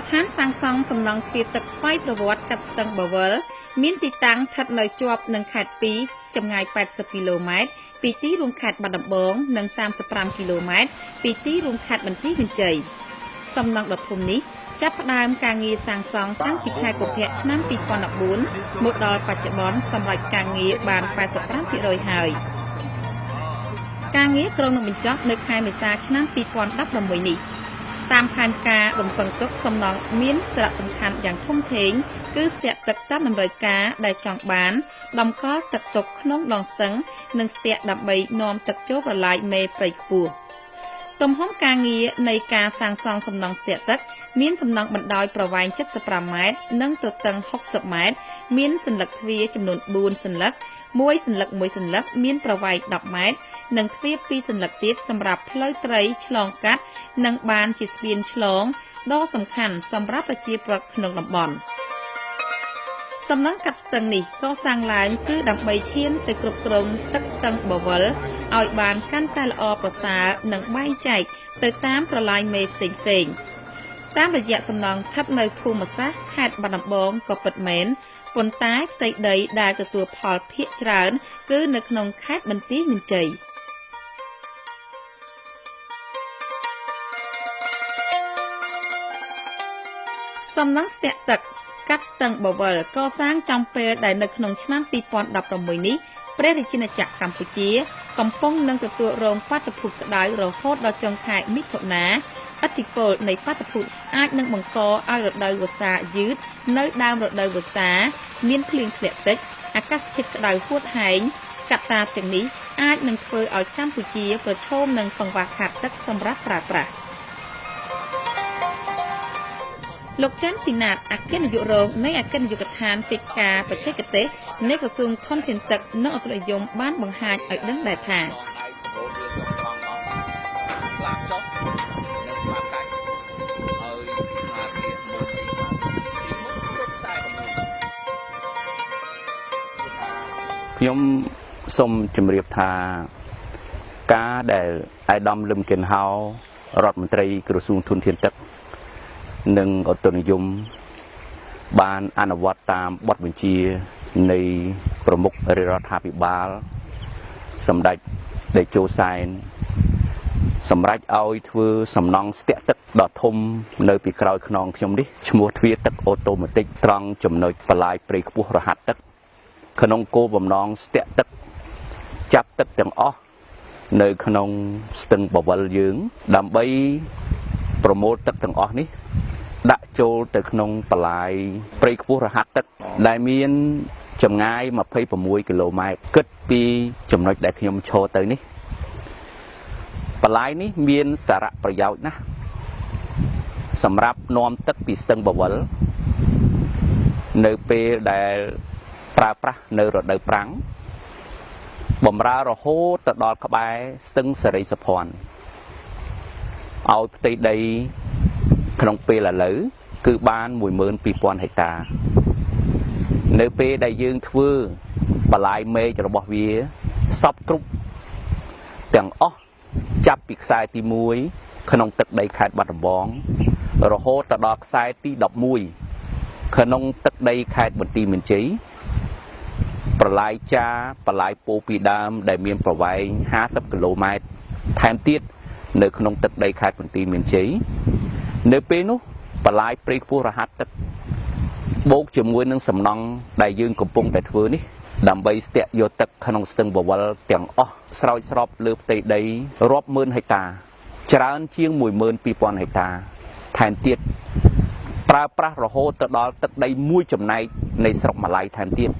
ដ្ឋានសាងសង់សំណង់ទ្វារទឹកស្វ័យប្រវត្តិកាត់ស្ទឹងបវេលមានទីតាំងស្ថិតនៅជាប់នឹងខេត្ត2ចម្ងាយ80គីឡូម៉ែត្រពីទីរួមខេត្តបាត់ដំបងនិង35គីឡូម៉ែត្រពីទីរួមខេត្តបន្ទាយមានជ័យសំណង់ដ៏ធំនេះចាប់ផ្ដើមការងារសាងសង់តាំងពីខែកុម្ភៈឆ្នាំ2014មកដល់បច្ចុប្បន្នសម្រាប់ការងារបាន 85% ហើយការងារក្រុងនឹងបញ្ចប់នៅខែមេសាឆ្នាំ2016នេះតាមផែនការរំពឹងទុកសំណង់មានសារៈសំខាន់យ៉ាងធំធេងគឺស្ទាក់ទឹកតាមតម្រូវការដែលចង់បានតម្កល់ទឹកទុកក្នុងដងស្ទឹងនិងស្ទាក់ដើម្បីនាំទឹកចូលប្រឡាយមេព្រៃខ្ពស់ទំហំការងារនៃការសាងសង់សំណង់ស្ទាក់ទឹកមានសំណង់បណ្ដោយប្រវែង75ម៉ែត្រនិងទទឹង60ម៉ែត្រមានសន្លឹកទ្វារចំនួន4សន្លឹកមួយសន្លឹកមួយសន្លឹកមានប្រវែង10ម៉ែត្រនិងទ្វារ2សន្លឹកទៀតសម្រាប់ផ្លូវត្រីឆ្លងកាត់និងបានជាស្ពានឆ្លងដ៏សំខាន់សម្រាប់ប្រជាពលរដ្ឋក្នុងតំបន់សំណង់កាត់ស្ទឹងនេះកសាងឡើងគឺដើម្បីឈានទៅគ្រប់គ្រងទឹកស្ទឹងបវេលឲ្យបានកាន់តែល្អប្រសើរនិងបែងចែកទៅតាមប្រឡាយមេផ្សេងផ្សេងតាមរយៈសំណង់ស្ថិតនៅភូមិសាស្ត្រខេត្តបាត់ដំបងក៏ពិតមែនប៉ុន្តែផ្ទៃដីដែលទទួលផលភាគច្រើនគឺនៅក្នុងខេត្តបន្ទាយមានជ័យសំណង់ស្ទាក់ទឹកកាត់ស្ទឹងបវេលកសាងចំពេលដែលនៅក្នុងឆ្នាំ2016នេះព្រះរាជាណាចក្រកម្ពុជាកំពុងនឹងទទួលរងបាតុភូតក្តៅរហូតដល់ចុងខែមិថុនាឥទ្ធិពលនៃបាតុភូតអាចនឹងបង្កឲ្យរដូវវស្សាយឺតនៅដើមរដូវវស្សាមានភ្លៀងធ្លាក់តិចអាកាសធាតុក្តៅហួតហែងកត្តាទាំងនេះអាចនឹងធ្វើឲ្យកម្ពុជាប្រឈមនឹងកង្វះខាតទឹកសម្រាប់ប្រើប្រាស់លោកច័ន្ទស៊ីណាតអគ្គនាយករងនៃអគ្គនាយកដ្ឋានកិច្ចការបច្ចេកទេសនៃក្រសួងធនធានទឹកនិងឧតុនិយមបានបង្ហាញឲ្យដឹងដែរថាខ្ញុំសូមជម្រាបថាការដែលឯកឧត្តមលឹមគិនហោរដ្ឋមន្ត្រីក្រសួងធនធានទឹកនិងឧតុនិយមបានអនុវត្តតាមបទបញ្ជានៃប្រមុខរាជរដ្ឋាភិបាលសម្ដេចតេជោសែនសម្រេចឲ្យធ្វើសំណង់ស្ទាក់ទឹកដ៏ធំនៅពីក្រោយខ្នងខ្ញុំនេះឈ្មោះទ្វារទឹកអូតូម៉ាទិកត្រង់ចំណុចបន្លាយព្រៃខ្ពស់រហាត់ទឹកក្នុងគោលបំណងស្ទាក់ទឹកចាប់ទឹកទាំងអស់នៅក្នុងស្ទឹងបវេលយើងដើម្បីប្រមូលទឹកទាំងអស់នេះដាក់ចូលទៅក្នុងបន្លាយព្រៃខ្ពស់រហាត់ទឹកដែលមានចម្ងាយ26គីឡូម៉ែត្រគិតពីចំណុចដែលខ្ញុំឈរទៅនេះបន្លាយនេះមានសារៈប្រយោជន៍ណាស់សម្រាប់នាំទឹកពីស្ទឹងបវេលនៅពេលដែលប្រើប្រាស់នៅរដូវប្រាំងបំរើរហូតទៅដល់ក្បែរស្ទឹងសិរីសុភ័ណ្ឌឲ្យផ្ទៃដីក្នុងពេលឥឡូវគឺបាន12000ហិកតានៅពេលដែលយើងធ្វើបន្លាយមេឃរបស់វាសពគ្រប់ទាំងអស់ចាប់ពីខ្សែទី1ក្នុងទឹកដីខេត្តបាត់ដំបងរហូតទៅដល់ខ្សែទី11ក្នុងទឹកដីខេត្តបន្ទាយមានជ័យប្រឡាយចាប្រឡាយពោពីដើមដែលមានប្រវែង50គីឡូម៉ែត្រថែមទៀតនៅក្នុងទឹកដីខេត្តបន្ទាយមានជ័យនៅពេលនោះបន្លាយព្រៃខ្ពស់រហាត់ទឹកបូកជាមួយនឹងសំណង់ដែលយើងកំពុងតែធ្វើនេះដើម្បីស្ទាក់យកទឹកក្នុងស្ទឹងបវេលទាំងអស់ស្រោចស្រពលើផ្ទៃដីរាប់ម៉ឺនហិកតាច្រើនជាង12000ហិកតាថែមទៀតប្រើប្រាស់រហូតទៅដល់ទឹកដីមួយចំណែកនៃស្រុកម៉ាឡៃថែមទៀត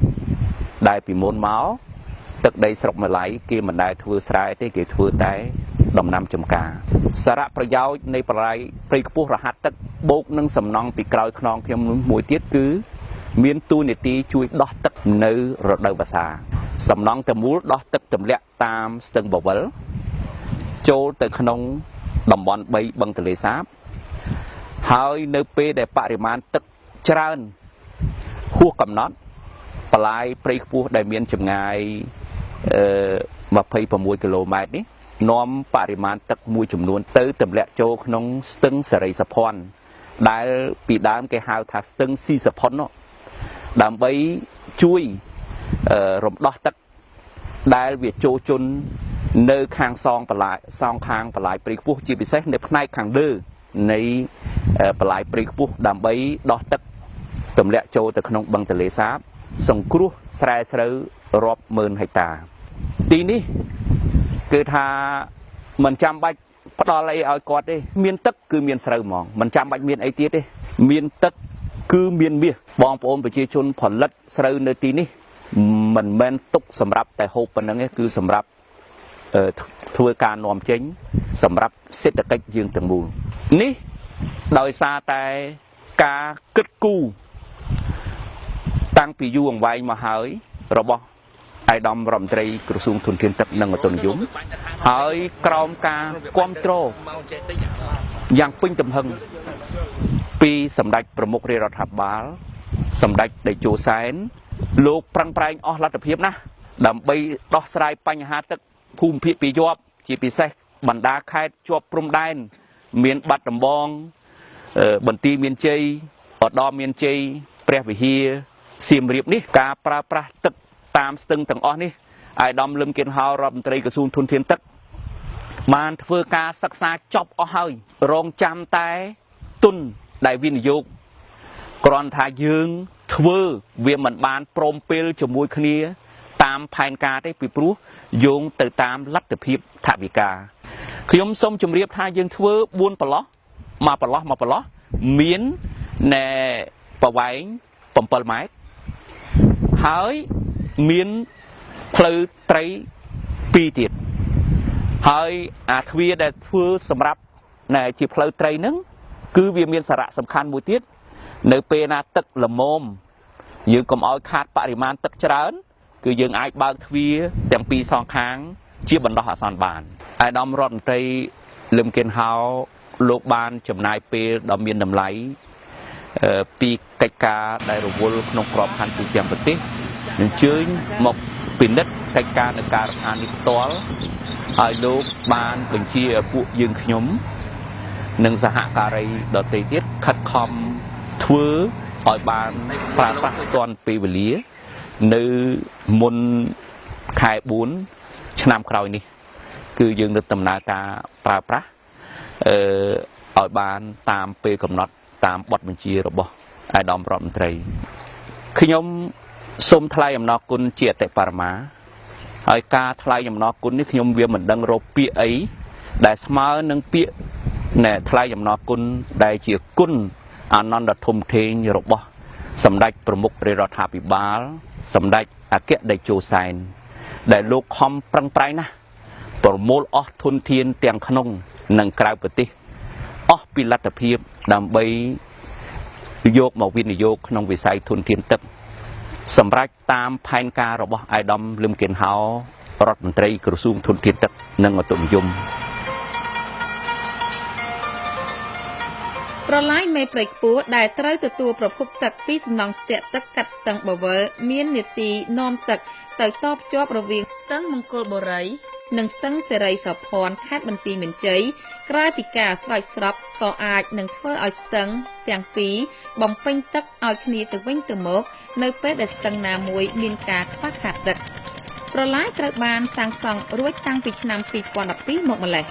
ដែលពីមុនមកទឹកដីស្រុកម៉ាឡៃគេមិនដែលធ្វើស្រែទេគេធ្វើតែដំណាំចំការសារៈប្រយោជន៍នៃប្រឡាយព្រៃខ្ពស់រហាត់ទឹកបូកនឹងសំណង់ពីក្រោយខ្នងខ្ញុំមួយទៀតគឺមានតួនាទីជួយដោះទឹកនៅរដូវវស្សាសំណង់ទាំងមូលដោះទឹកទម្លាក់តាមស្ទឹងបវេលចូលទៅក្នុងតំបន់3បឹងទន្លេសាបហើយនៅពេលដែលបរិមាណទឹកច្រើនហួសកំណត់បន្លាយព្រៃខ្ពស់ដែលមានចម្ងាយ26គីឡូម៉ែត្រនេះនាំបរិមាណទឹកមួយចំនួនទៅទម្លាក់ចូលក្នុងស្ទឹងសិរីសុភ័ណ្ឌ ដែលពីដើមគេហៅថាស្ទឹងស៊ីសុផុននោះដើម្បីជួយរំដោះទឹកដែលវាចូលជន់នៅខាងសងបន្លាយសងខាងបន្លាយព្រៃខ្ពស់ជាពិសេសនៅផ្នែកខាងលើនៃបន្លាយព្រៃខ្ពស់ដើម្បីដោះទឹកទម្លាក់ចូលទៅក្នុងបឹងទន្លេសាបសង្គ្រោះស្រែស្រូវរាប់ម៉ឺនហិកតាទីនេះគឺថាមិនចាំបាច់ផ្ដល់អីឲ្យគាត់ទេមានទឹកគឺមានស្រូវហ្មងមិនចាំបាច់មានអីទៀតទេមានទឹកគឺមានមាសបងប្អូនប្រជាជនផលិតស្រូវនៅទីនេះមិនមែនទុកសម្រាប់តែហូបប៉ុណ្្នឹងទេគឺសម្រាប់ធ្វើការនាំចេញសម្រាប់សេដ្ឋកិច្ចយើងទាំងមូលនេះដោយសារតែការគិតគូរតាំងពីយូរអង្វែងមកហើយរបស់ឯកឧត្តមរដ្ឋមន្ត្រីក្រសួងធនធានទឹកនិងឧតុនិយមហើយក្រោមការគ្រប់គ្រងយ៉ាងពេញទំហឹងពីសម្ដេចប្រមុខរាជរដ្ឋាភិបាលសម្ដេចតេជោសែនលោកប្រឹងប្រែងអស់លទ្ធភាពណាស់ដើម្បីដោះស្រាយបញ្ហាទឹកភូមិភាគពាយ័ព្យជាពិសេសបណ្ដាខេត្តជាប់ព្រំដែនមានបាត់ដំបងបន្ទាយមានជ័យឧត្តរមានជ័យព្រះវិហារសៀមរាបនេះការប្រើប្រាស់ទឹកតាមស្ទឹងទាំងអស់នេះឯកឧត្តមលឹមគិនហោរដ្ឋមន្ត្រីក្រសួងធនធានទឹកបានធ្វើការសិក្សាចប់អស់ហើយរងចាំតែទុនដែលវិនិយោគគ្រាន់ថាយើងធ្វើវាមិនបានព្រមពេលជាមួយគ្នាតាមផែនការទេពីព្រោះយោងទៅតាមលទ្ធភាពថវិកាខ្ញុំសូមជម្រាបថាយើងធ្វើ4ប្រឡោះមួយប្រឡោះមួយប្រឡោះមានណែប្រវែង7ម៉ែត្រហើយមានផ្លូវត្រី2ទៀតហើយអាទ្វារដែលធ្វើសម្រាប់ណែជាផ្លូវត្រីហ្នឹងគឺវាមានសារៈសំខាន់មួយទៀតនៅពេលណាទឹកល្មមយើងកុំឲ្យខាតបរិមាណទឹកច្រើនគឺយើងអាចបើកទ្វារទាំងពីរសងខាងជាបណ្ដោះអាសន្នបានឯកឧត្តមរដ្ឋមន្ត្រីលឹមគិនហោលោកបានចំណាយពេលដ៏មានតម្លៃពីកិច្ចការដែលរវល់ក្នុងក្របខ័ណ្ឌទូទាំងប្រទេសអញ្ជើញមកពិនិត្យកិច្ចការនៅការដ្ឋាននេះផ្ទាល់ហើយលោកបានបញ្ជាឲ្យពួកយើងខ្ញុំនិងសហការីដទៃទៀតខិតខំធ្វើឲ្យបានប្រើប្រាស់ទាន់ពេលវេលានៅមុនខែ4ឆ្នាំក្រោយនេះគឺយើងនឹងដំណើរការប្រើប្រាស់ឲ្យបានតាមពេលកំណត់តាមបទបញ្ជារបស់ឯកឧត្តមរដ្ឋមន្ត្រីខ្ញុំសូមថ្លែងអំណរគុណជាអតិបរមាហើយការថ្លែងអំណរគុណនេះខ្ញុំវាមិនដឹងរកពាក្យអីដែលស្មើនឹងពាក្យណែថ្លែងអំណរគុណដែលជាគុណអានន្ទធំធេងរបស់សម្ដេចប្រមុខរាជរដ្ឋាភិបាលសម្ដេចអគ្គតេជោសែនដែលលោកខំប្រឹងប្រែងណាស់ប្រមូលអស់ធនធានទាំងក្នុងនិងក្រៅប្រទេសអស់ពីលទ្ធភាពដើម្បីយកមកវិនិយោគក្នុងវិស័យធនធានទឹកសម្រាប់តាមផែនការរបស់ឯកឧត្តមលឹមគិនហោរដ្ឋមន្ត្រីក្រសួងធនធានទឹកនិងឧតុនិយមប្រឡាយមេព្រៃខ្ពស់ដែលត្រូវទទួលប្រភពទឹកពីសំណង់ស្ទាក់ទឹកកាត់ស្ទឹងបវលមាននាទីនាំទឹកទៅតភ្ជាប់រវាងស្ទឹងមង្គលបុរីនិងស្ទឹងសិរីសោភ័ណ្ឌខេត្តបន្ទាយមានជ័យក្រៅពីការស្រោចស្រពក៏អាចនឹងធ្វើឲ្យស្ទឹងទាំងពីរបំពេញទឹកឲ្យគ្នាទៅវិញទៅមកនៅពេលដែលស្ទឹងណាមួយមានការខ្វះខាតទឹកប្រឡាយត្រូវបានសាងសង់រួចតាំងពីឆ្នាំ2012មកម្ល៉េះ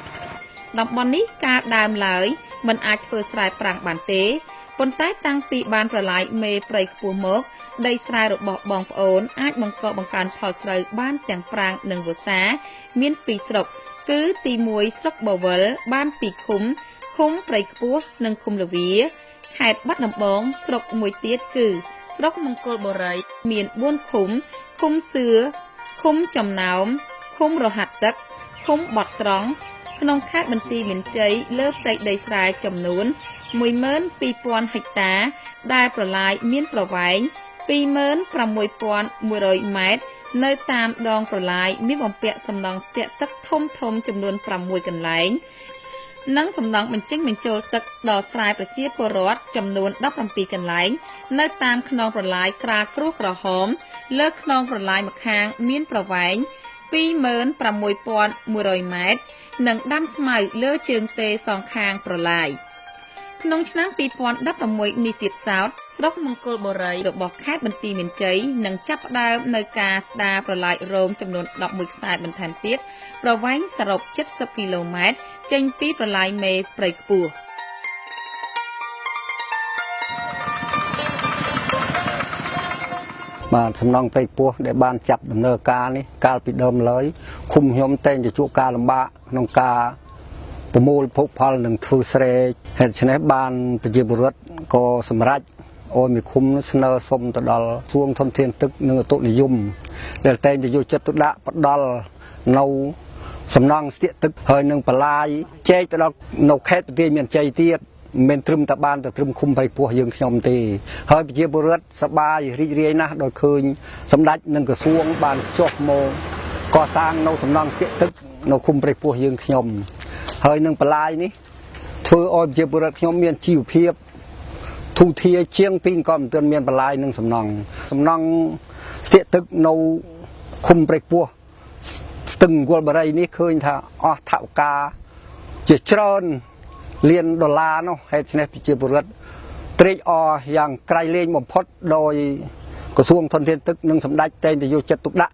តំបន់នេះកាលដើមឡើយមិនអាចធ្វើស្រែប្រាំងបានទេប៉ុន្តែតាំងពីបានប្រឡាយមេព្រៃខ្ពស់មកដីស្រែរបស់បងប្អូនអាចបង្កបង្កើនផលស្រូវបានទាំងប្រាំងនិងវស្សាមានពីរស្រុកគឺទី1ស្រុកបវលបានពីរឃុំឃុំព្រៃខ្ពស់និងឃុំលវាខេត្តបាត់ដំបងស្រុកមួយទៀតគឺស្រុកមង្គលបុរីមាន4ឃុំឃុំសឿឃុំចំណោមឃុំរហាត់ទឹកឃុំបត់ត្រង់ក្នុងខេត្តបន្ទាយមានជ័យលើផ្ទៃដីស្រែចំនួន 12,000 ហិកតាដែលប្រឡាយមានប្រវែង 26,100 ម៉ែត្រនៅតាមដងប្រឡាយមានបំពាក់សំណង់ស្ទាក់ទឹកធំៗចំនួន6កន្លែងនិងសំណង់បញ្ចេញបញ្ចូលទឹកដល់ស្រែប្រជាពលរដ្ឋចំនួន17កន្លែងនៅតាមខ្នងប្រឡាយក្រាលក្រួសក្រហមលើខ្នងប្រឡាយម្ខាងមានប្រវែង 26,100 ម៉ែត្រនិងដាំស្មៅលើជើងទេសងខាងប្រឡាយ។ ក្នុងឆ្នាំ2016នេះទៀតសោតស្រុកមង្គលបុរីរបស់ខេត្តបន្ទាយមានជ័យនឹងចាប់ផ្ដើមនៅការស្ដារប្រឡាយរងចំនួន11ខ្សែបន្ថែមទៀតប្រវែងសរុប70គីឡូម៉ែត្រចេញពីប្រឡាយមេព្រៃខ្ពស់បាទសំណង់ព្រៃខ្ពស់ដែលបានចាប់ដំណើរការនេះកាលពីដើមឡើយឃុំខ្ញុំតែងតែជួបការលំបាកក្នុងការប្រមូលភោគផលនិងធ្វើស្រែហេតុដូច្នេះបានប្រជាពលរដ្ឋក៏សម្រេចឲ្យមេឃុំស្នើសុំទៅដល់សួងធនធានទឹកនិងឧតុនិយមដែលតែងតែយកចិត្តទុកដាក់ផ្ដល់នៅសំណង់ស្ទាក់ទឹកហើយនឹងបន្លាយចែកទៅដល់នៅខេត្តបន្ទាយមានជ័យទៀតមិនត្រឹមតែបានតែត្រឹមឃុំព្រៃពោះយើងខ្ញុំទេហើយប្រជាពលរដ្ឋសប្បាយរីករាយណាស់ដោយឃើញសម្ដេចនិងក្រសួងបានចុះមកកសាងនៅសំណង់ស្ទាក់ទឹកនៅឃុំព្រៃពោះយើងខ្ញុំហើយនឹងបន្លាយនេះធ្វើឲ្យប្រជាពលរដ្ឋខ្ញុំមានជីវភាពធូរធារជាងពីក៏មិនទាន់មានបន្លាយនឹងសំណង់ស្ទាក់ទឹកនៅឃុំព្រៃពោះស្ទឹងមង្គលបុរីនេះឃើញថាអស់ថវិកាជាច្រើនលានដុល្លារនោះហេតុដូច្នេះប្រជាពលរដ្ឋត្រេកអរយ៉ាងក្រៃលែងបំផុតដោយក្រសួងធនធានទឹកនិងសម្ដេចតែងតែយកចិត្តទុកដាក់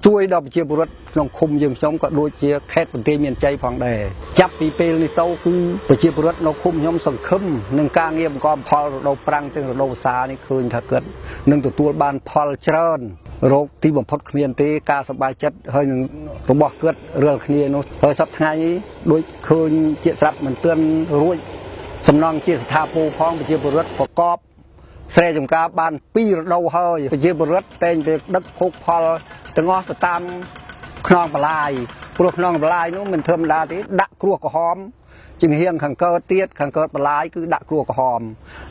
ជួយដល់ប្រជាពលរដ្ឋក្នុងឃុំយើងខ្ញុំក៏ដូចជាខេត្តបន្ទាយមានជ័យផងដែរចាប់ពីពេលនេះទៅគឺប្រជាពលរដ្ឋនៅឃុំខ្ញុំសង្ឃឹមនឹងការងារបង្កផលរដូវប្រាំងទាំងរដូវវស្សានេះឃើញថាគាត់នឹងទទួលបានផលច្រើនរោគទីបំផុតគ្មានទេការសប្បាយចិត្តហើយនឹងរបស់គាត់រាល់គ្នានោះហើយសប្តាហ៍ថ្ងៃនេះដូចឃើញជាស្រាប់មិនទាន់រួចសំណង់ជាស្ថាពរផងប្រជាពលរដ្ឋប្រកបស្រែចម្ការបាន2រដូវហើយប្រជាពលរដ្ឋតែងតែដឹកភោគផលទាំងអស់ទៅតាមខ្នងបន្លាយព្រោះខ្នងបន្លាយនោះមិនធម្មតាទេដាក់គ្រោះក្រហមជាងហៀងខាងកើតទៀតខាងកើតបន្លាយគឺដាក់គ្រោះក្រហម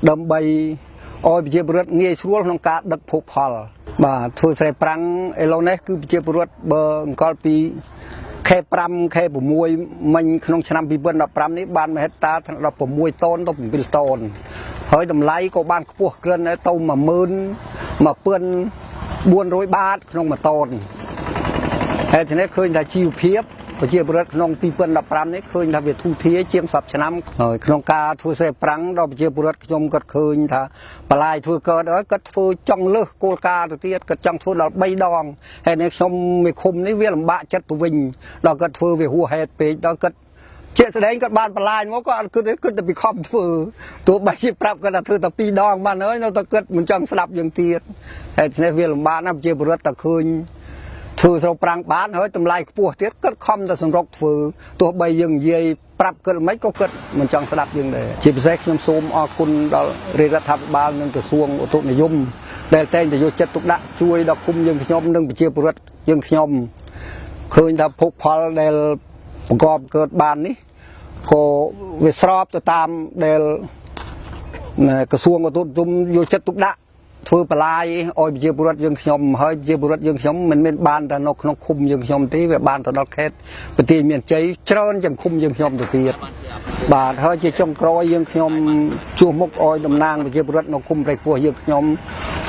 ដើម្បីឲ្យប្រជាពលរដ្ឋងាយស្រួលក្នុងការដឹកភោគផលបាទធ្វើស្រែប្រាំងឥឡូវនេះគឺប្រជាពលរដ្ឋបើអង្គលពីខែ5ខែ6មិញក្នុងឆ្នាំ2015នេះបាន1ហិកតាដល់6តូនទៅ7តូនហើយតម្លៃក៏បានខ្ពស់គ្រិនទៅ11400បាតក្នុង1តូនហើយทีនេះឃើញថាជីវភាពប្រជាពលរដ្ឋក្នុង2015នេះឃើញថាវាធូរធារជាង10ឆ្នាំហើយក្នុងការធ្វើស្រែប្រាំងដល់ប្រជាពលរដ្ឋខ្ញុំគាត់ឃើញថាបន្លាយធ្វើកើតហើយគាត់ធ្វើចង់លើសគោលការណ៍ទៅទៀតគាត់ចង់ធ្វើដល់3ដងហើយនេះខ្ញុំមេឃុំនេះវាលំបាកចិត្តទៅវិញដល់គាត់ធ្វើវាហួសហេតុពេកដល់គាត់ជាក់ស្ដែងគាត់បានបន្លាយមកក៏អត់គិតទេគិតតែពីខំធ្វើទោះបីជាប្រាប់គាត់ថាធ្វើតែ2ដងបានហើយនៅតែគាត់មិនចង់ស្ដាប់យើងទៀតហើយនេះវាលំបាកណាស់ប្រជាពលរដ្ឋតែឃើញធ្វើស្រុកប្រាំងបានហើយតម្លៃខ្ពស់ទៀតគាត់ខំតែសម្រុកធ្វើទោះបីយើងនិយាយប្រាប់គាត់មិនក៏គាត់មិនចង់ស្ដាប់យើងដែរជាពិសេសខ្ញុំសូមអរគុណដល់រាជរដ្ឋាភិបាលនិងក្រសួងឧតុនិយមដែលតែងតែយកចិត្តទុកដាក់ជួយដល់គុំយើងខ្ញុំនិងប្រជាពលរដ្ឋយើងខ្ញុំឃើញថាភោគផលដែលបង្កកើតបាននេះក៏វាស្របទៅតាមដែលក្រសួងឧតុនិយមយកចិត្តទុកដាក់ធ្វើបន្លាយឲ្យប្រជាពលរដ្ឋយើងខ្ញុំហើយប្រជាពលរដ្ឋយើងខ្ញុំមិនមានបានតែនៅក្នុងឃុំយើងខ្ញុំទេវាបានទៅដល់ខេត្តបន្ទាយមានជ័យច្រើនជាងឃុំយើងខ្ញុំទៅទៀតបាទហើយជាចុងក្រោយយើងខ្ញុំជួសមុខឲ្យតំណាងប្រជាពលរដ្ឋនៅឃុំព្រៃខ្ពស់យើងខ្ញុំ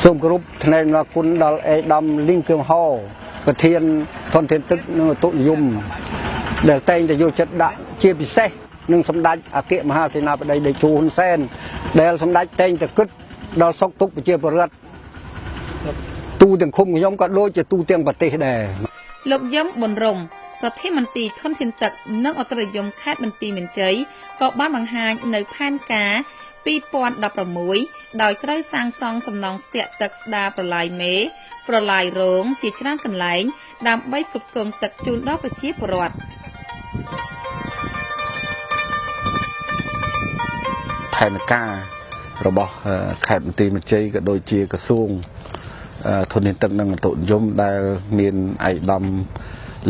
សូមគោរពថ្លែងអំណរគុណដល់ឯកឧត្តមលីងគឹមហោប្រធានធនធានទឹកនិងឧតុនិយមដែលតែងតែយកចិត្តដាក់ជាពិសេសនឹងសម្ដេចអគ្គមហាសេនាបតីតេជោហ៊ុនសែនដែលសម្ដេចតែងតែគិតដល់សុខទុក្ខប្រជាពលរដ្ឋទូទាំងឃុំខ្ញុំក៏ដូចជាទូទាំងប្រទេសដែរលោកយឹមប៊ុនរងប្រធានមន្ទីរធនធានទឹកនិងឧតុនិយមខេត្តបន្ទាយមានជ័យក៏បានបង្ហាញនៅផែនការ2016ដោយត្រូវសាងសង់សំណង់ស្ទាក់ទឹកស្ដារប្រឡាយមេប្រឡាយរងជាច្រើនកន្លែងដើម្បីគ្រប់គ្រងទឹកជូនដល់ប្រជាពលរដ្ឋផែនការរបស់ខេត្តបន្ទាយមានជ័យក៏ដូចជាក្រសួងធនធានទឹកនិងឧតុនិយមដែលមានឯកឧត្តម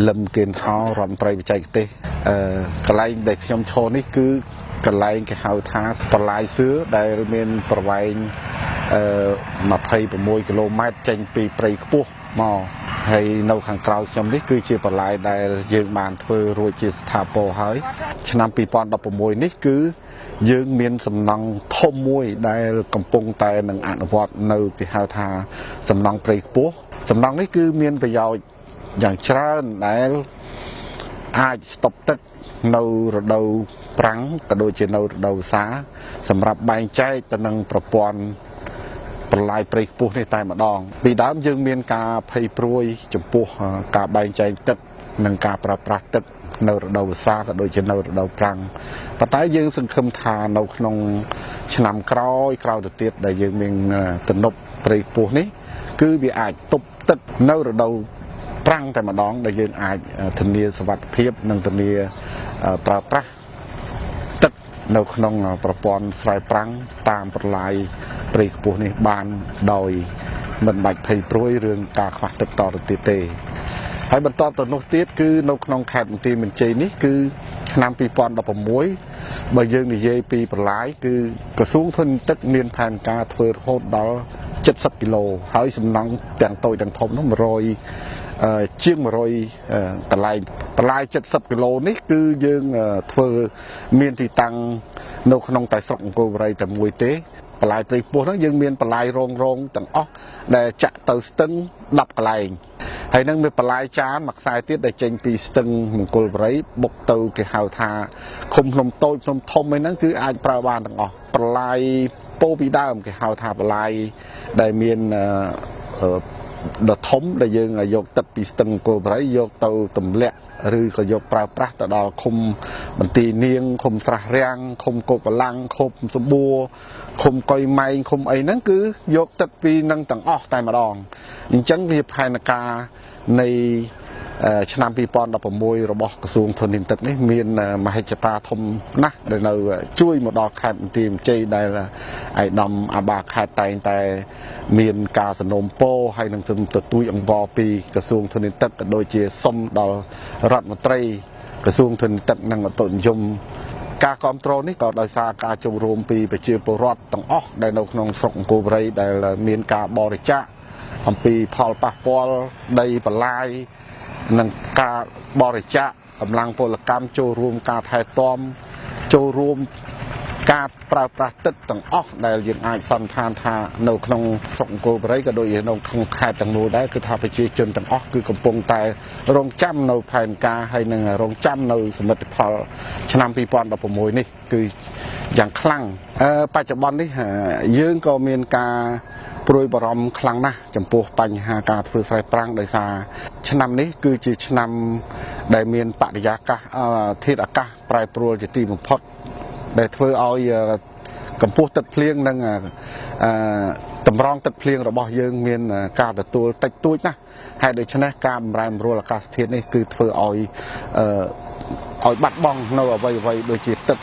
លឹមគៀនហោរដ្ឋមន្ត្រីបច្ចេកទេសកន្លែងដែលខ្ញុំឈរនេះគឺកន្លែងគេហៅថាប្រឡាយសឿដែលមានប្រវែង26គីឡូម៉ែត្រចេញពីព្រៃខ្ពស់មកហើយនៅខាងក្រៅខ្ញុំនេះគឺជាប្រឡាយដែលយើងបានធ្វើរួចជាស្ថាពរហើយឆ្នាំ2016នេះគឺយើងមានសំណង់ធំមួយដែលកំពុងតែនឹងអនុវត្តនៅគេហៅថាសំណង់ព្រៃខ្ពស់សំណង់នេះគឺមានប្រយោជន៍យ៉ាងច្រើនដែលអាចស្តុបទឹកនៅរដូវ ប្រាំងក៏ដូចជានៅរដូវវស្សាសម្រាប់បែងចែកទៅនឹងប្រព័ន្ធប្រឡាយព្រៃខ្ពស់នេះតែម្ដងពីដើមយើងមានការភ័យព្រួយចំពោះការបែងចែកទឹកនិងការប្រើប្រាស់ទឹកនៅរដូវវស្សាក៏ដូចជានៅរដូវប្រាំងប៉ុន្តែយើងសង្ឃឹមថានៅក្នុងឆ្នាំក្រោយទៅទៀតដែលយើងមានទំនប់ព្រៃខ្ពស់នេះគឺវាអាចទប់ទឹកនៅរដូវប្រាំងតែម្ដងដែលយើងអាចធានាសុវត្ថិភាពនិងធានាប្រើប្រាស់ទឹកនៅក្នុងប្រព័ន្ធស្រែប្រាំងតាមប្រឡាយព្រៃខ្ពស់នេះបានដោយមិនបាច់ភ័យព្រួយរឿងការខ្វះទឹកតទៅទៀតទេហើយបន្តទៅនោះទៀតគឺនៅក្នុងខេត្តបន្ទាយមានជ័យនេះគឺឆ្នាំ2016បើយើងនិយាយពីប្រឡាយគឺក្រសួងធនធានទឹកមានផែនការធ្វើរហូតដល់70គីឡូហើយសំណង់ទាំងតូចទាំងធំនោះ100ជាង100កន្លែងប្រឡាយ70គីឡូនេះគឺយើងធ្វើមានទីតាំងនៅក្នុងតែស្រុកអង្គរវរីតែមួយទេប្រឡាយព្រៃខ្ពស់ហ្នឹងយើងមានប្រឡាយរងទាំងអស់ដែលចាក់ទៅស្ទឹង10កន្លែងហើយនឹងមានប្រឡាយចានមួយខ្សែទៀតដែលចេញពីស្ទឹងមង្គលវរីបុកទៅគេហៅថាឃុំភ្នំតូចភ្នំធំអីហ្នឹងគឺអាចប្រើបានទាំងអស់ប្រឡាយពោពីដើមគេហៅថាប្រឡាយដែលមានដ៏ធំដែលយើងយកទឹកពីស្ទឹងអង្គរវរីយកទៅទម្លាក់ឬក៏យកប្រើប្រាស់ទៅដល់ឃុំបន្ទាយនាងឃុំស្រះរាំងឃុំគោកកម្លាំងឃុំសម្បួរឃុំកុយម៉ែងឃុំអីហ្នឹងគឺយកទឹកពីនឹងទាំងអស់តែម្ដងអញ្ចឹងវាផែនការនៃឆ្នាំ2016របស់ក្រសួងធនធានទឹកនេះមានមហិច្ឆតាធំណាស់ដែលនៅជួយមកដល់ខេត្តបន្ទាយមានជ័យដែលឯកឧត្តមអាបាខេត្តតែងតែមានការសំណូមពរហើយនឹងសូមទទូចអង្វរពីក្រសួងធនធានទឹកក៏ដូចជាសុំដល់រដ្ឋមន្ត្រីក្រសួងធនធានទឹកនិងឧតុនិយមការគ្រប់គ្រងនេះក៏ដោយសារការចូលរួមពីប្រជាពលរដ្ឋទាំងអស់ដែលនៅក្នុងស្រុកអង្គរវរីដែលមានការបរិច្ចាគអំពីផលប៉ះពាល់ដីបន្លាយនិងការបរិច្ចាគកម្លាំងពលកម្មចូលរួមការថែទាំចូលរួមការប្រើប្រាស់ទឹកទាំងអស់ដែលយើងអាចសន្និដ្ឋានថានៅក្នុងស្រុកអង្គរវរីក៏ដូចជានៅក្នុងខេត្តទាំងមូលដែរគឺថាប្រជាជនទាំងអស់គឺកំពុងតែរងចាំនៅផែនការហើយនឹងរងចាំនៅសមិទ្ធផលឆ្នាំ2016នេះគឺយ៉ាងខ្លាំងបច្ចុប្បន្ននេះយើងក៏មានការព្រួយបារម្ភខ្លាំងណាស់ចំពោះបញ្ហាការធ្វើស្រែប្រាំងដោយសារឆ្នាំនេះគឺជាឆ្នាំដែលមានបរិយាកាសធាតុអាកាសប្រែប្រួលជាទីបំផុតដែលធ្វើឲ្យកម្ពស់ទឹកភ្លៀងនិងតម្រងទឹកភ្លៀងរបស់យើងមានការទទួលតិចតួចណាស់ហើយដូច្នេះការបំរែបំរួលអាកាសធាតុនេះគឺធ្វើឲ្យបាត់បង់នៅអ្វីៗដូចជាទឹក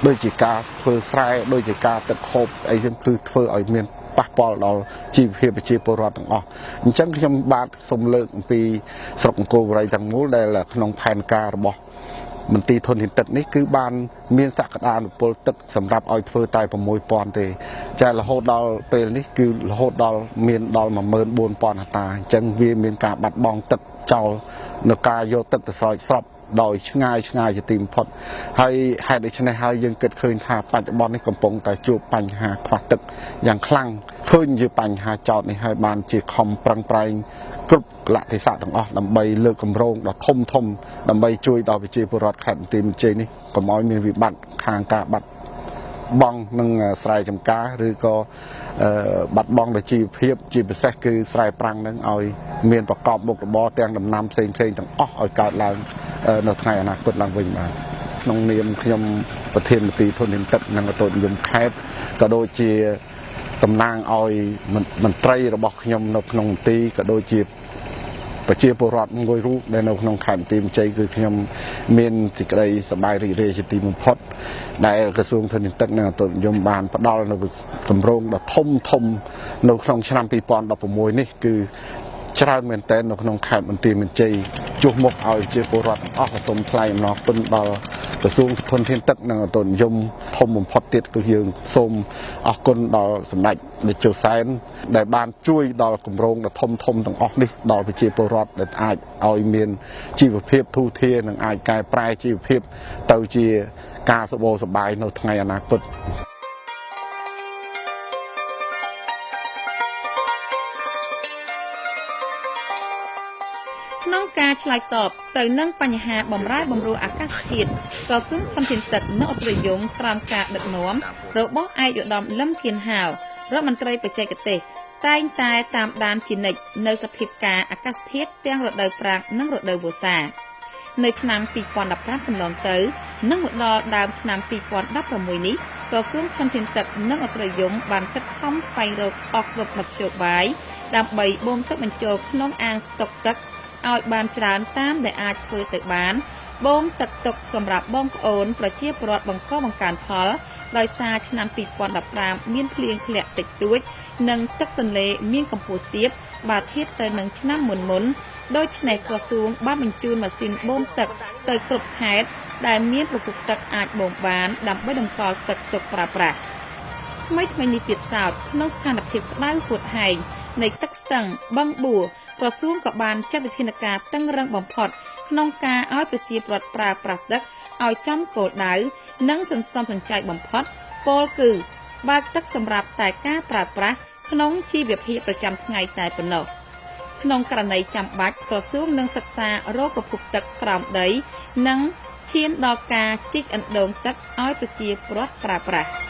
ដូចជាការធ្វើស្រែដូចជាការទឹកហូបអីហ្នឹងគឺធ្វើឲ្យមានប៉ះពាល់ដល់ជីវភាពប្រជាពលរដ្ឋទាំងអស់អញ្ចឹងខ្ញុំបាទសូមលើកអំពីស្រុកអង្គរវរីទាំងមូលដែលក្នុងផែនការរបស់មន្ទីរធនធានទឹកនេះគឺបានមានសក្តានុពលទឹកសម្រាប់ឲ្យធ្វើតែ6000ទេចារហូតដល់ពេលនេះគឺរហូតដល់មានដល់14000ហិកតាអញ្ចឹងវាមានការបាត់បង់ទឹកចោលនៅការយកទឹកទៅស្រោចស្រពដោយឆ្ងាយជាទីបំផុតហើយហេតុដូច្នេះហើយយើងគិតឃើញថាបច្ចុប្បន្ននេះកំពុងតែជួបបញ្ហាខ្វះទឹកយ៉ាងខ្លាំងឃើញជាបញ្ហាចោទនេះហើយបានជាខំប្រឹងប្រែងគ្រប់កលៈទេសៈទាំងអស់ដើម្បីលើកគម្រោងដ៏ធំដើម្បីជួយដល់ប្រជាពលរដ្ឋខេត្តបន្ទាយមានជ័យនេះកុំឲ្យមានវិបត្តិខាងការបាត់បង់និងស្រែចម្ការឬក៏បាត់បង់ដល់ជីវភាពជាពិសេសគឺស្រែប្រាំងនឹងឲ្យមានប្រកបមុខរបរទាំងដំណាំផ្សេងៗទាំងអស់ឲ្យកើតឡើងនៅថ្ងៃអនាគតឡើងវិញបាទក្នុងនាមខ្ញុំប្រធានមន្ទីរធនធានទឹកនិងឧតុនិយមខេត្តក៏ដូចជាតំណាងឲ្យមន្ត្រីរបស់ខ្ញុំនៅក្នុងមន្ទីរក៏ដូចជាប្រជាពលរដ្ឋមួយរូបដែលនៅក្នុងខេត្តបន្ទាយមានជ័យគឺខ្ញុំមានសេចក្តីសប្បាយរីករាយជាទីបំផុតដែលក្រសួងធនធានទឹកនិងឧតុនិយមបានផ្ដល់នូវគម្រោងដ៏ធំនៅក្នុងឆ្នាំ2016នេះគឺច្រើនមែនទែននៅក្នុងខេត្តបន្ទាយមានជ័យជួសមុខឲ្យជាពលរដ្ឋទាំងអស់សូមថ្លែងអំណរគុណដល់ក្រសួងធនធានទឹកនិងឧតុនិយមធំបំផុតទៀតគឺយើងសូមអរគុណដល់សម្ដេចតេជោសែនដែលបានជួយដល់គម្រោងដ៏ធំទាំងអស់នេះដល់ប្រជាពលរដ្ឋដែលអាចឲ្យមានជីវភាពធូរធារនិងអាចកែប្រែជីវភាពទៅជាការសម្បូរសប្បាយនៅថ្ងៃអនាគត ក្នុងការឆ្លើយតបទៅនឹងបញ្ហាបំរែបំរួលអាកាសធាតុ ក្រសួងធនធានទឹកនិងឧតុនិយមក្រោមការដឹកនាំរបស់ឯកឧត្តមលឹមគៀនហាវ រដ្ឋមន្ត្រីបច្ចេកទេស តែងតែតាមដានជានិច្ចនៅសភាពការអាកាសធាតុទាំងរដូវប្រាំងនិងរដូវវស្សា។ នៅឆ្នាំ2015កន្លងទៅ និងមកដល់ដើមឆ្នាំ2016នេះ ក្រសួងធនធានទឹកនិងឧតុនិយមបានខិតខំស្វែងរកអស់គ្រប់មធ្យោបាយ ដើម្បីបូមទឹកបញ្ចូលក្នុងអាងស្តុកទឹកឲ្យបានច្រើនតាមដែលអាចធ្វើទៅបាន បូមទឹកទុកសម្រាប់បងប្អូនប្រជាពលរដ្ឋបង្កបង្កើនផល ដោយសារឆ្នាំ2015មានភ្លៀងធ្លាក់តិចតួច និងទឹកទន្លេមានកម្ពស់ទាបបើធៀបទៅនឹងឆ្នាំមុនមុន។ ដូច្នេះក្រសួងបានបញ្ជូនម៉ាស៊ីនបូមទឹកទៅគ្រប់ខេត្តដែលមានប្រភពទឹកអាចបូមបាន ដើម្បីតម្កល់ទឹកទុកប្រើប្រាស់។ ថ្មីថ្មីនេះទៀតសោត ក្នុងស្ថានភាពក្តៅហួតហែងនៃទឹកស្ទឹងបឹងបួ ក្រសួងក៏បានចាត់វិធានការតឹងរឹងបំផុត ក្នុងការឲ្យប្រជាពលរដ្ឋប្រើប្រាស់ទឹកឲ្យចំគោលដៅ និងសន្សំសំចៃបំផុត ពោលគឺបើកទឹកសម្រាប់តែការប្រើប្រាស់ក្នុងជីវភាពប្រចាំថ្ងៃតែប៉ុណ្ណោះ។ ក្នុងករណីចាំបាច់ ក្រសួងនឹងសិក្សារកប្រភពទឹកក្រោមដី និងឈានដល់ការជីកអណ្ដូងទឹកឲ្យប្រជាពលរដ្ឋប្រើប្រាស់។